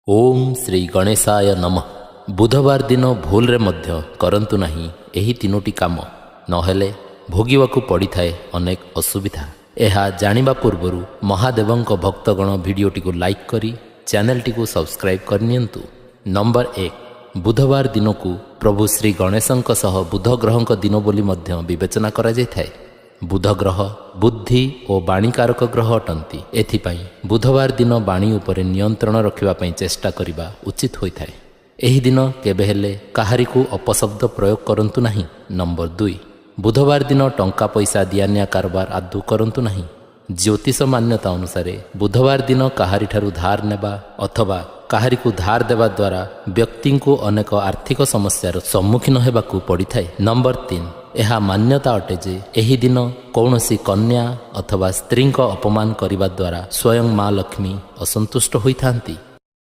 ଓମ୍ ଶ୍ରୀ ଗଣେଶାୟ ନମଃ। ବୁଧବାର ଦିନ ଭୁଲରେ ମଧ୍ୟ କରନ୍ତୁ ନାହିଁ ଏହି ତିନୋଟି କାମ, ନହେଲେ ଭୋଗିବାକୁ ପଡ଼ିଥାଏ ଅନେକ ଅସୁବିଧା। ଏହା ଜାଣିବା ପୂର୍ବରୁ ମହାଦେବଙ୍କ ଭକ୍ତଗଣ ଭିଡ଼ିଓଟିକୁ ଲାଇକ୍ କରି ଚ୍ୟାନେଲଟିକୁ ସବସ୍କ୍ରାଇବ୍ କରିନିଅନ୍ତୁ। ନମ୍ବର 1, ବୁଧବାର ଦିନକୁ ପ୍ରଭୁ ଶ୍ରୀ ଗଣେଶଙ୍କ ସହ ବୁଧ ଗ୍ରହଙ୍କ ଦିନ ବୋଲି ମଧ୍ୟ ବିବେଚନା କରାଯାଇଥାଏ। ବୁଧ ଗ୍ରହ ବୁଦ୍ଧି ଓ ବାଣୀକାରକ ଗ୍ରହ ଅଟନ୍ତି। ଏଥିପାଇଁ ବୁଧବାର ଦିନ ବାଣୀ ଉପରେ ନିୟନ୍ତ୍ରଣ ରଖିବା ପାଇଁ ଚେଷ୍ଟା କରିବା ଉଚିତ ହୋଇଥାଏ। ଏହି ଦିନ କେବେ ହେଲେ କାହାରିକୁ ଅପଶବ୍ଦ ପ୍ରୟୋଗ କରନ୍ତୁ ନାହିଁ। ନମ୍ବର 2, ବୁଧବାର ଦିନ ଟଙ୍କା ପଇସା ଦିଆନିଆ କାରବାର ଆଦୌ କରନ୍ତୁ ନାହିଁ। ଜ୍ୟୋତିଷ ମାନ୍ୟତା ଅନୁସାରେ ବୁଧବାର ଦିନ କାହାରିଠାରୁ ଧାର ନେବା ଅଥବା କାହାରିକୁ ଧାର ଦେବା ଦ୍ୱାରା ବ୍ୟକ୍ତିଙ୍କୁ ଅନେକ ଆର୍ଥିକ ସମସ୍ୟାର ସମ୍ମୁଖୀନ ହେବାକୁ ପଡ଼ିଥାଏ। ନମ୍ବର 3, ଏହା ମାନ୍ୟତା ଅଟେ ଯେ ଏହି ଦିନ କୌଣସି କନ୍ୟା ଅଥବା ସ୍ତ୍ରୀଙ୍କ ଅପମାନ କରିବା ଦ୍ୱାରା ସ୍ୱୟଂ ମା ଲକ୍ଷ୍ମୀ ଅସନ୍ତୁଷ୍ଟ ହୋଇଥାନ୍ତି।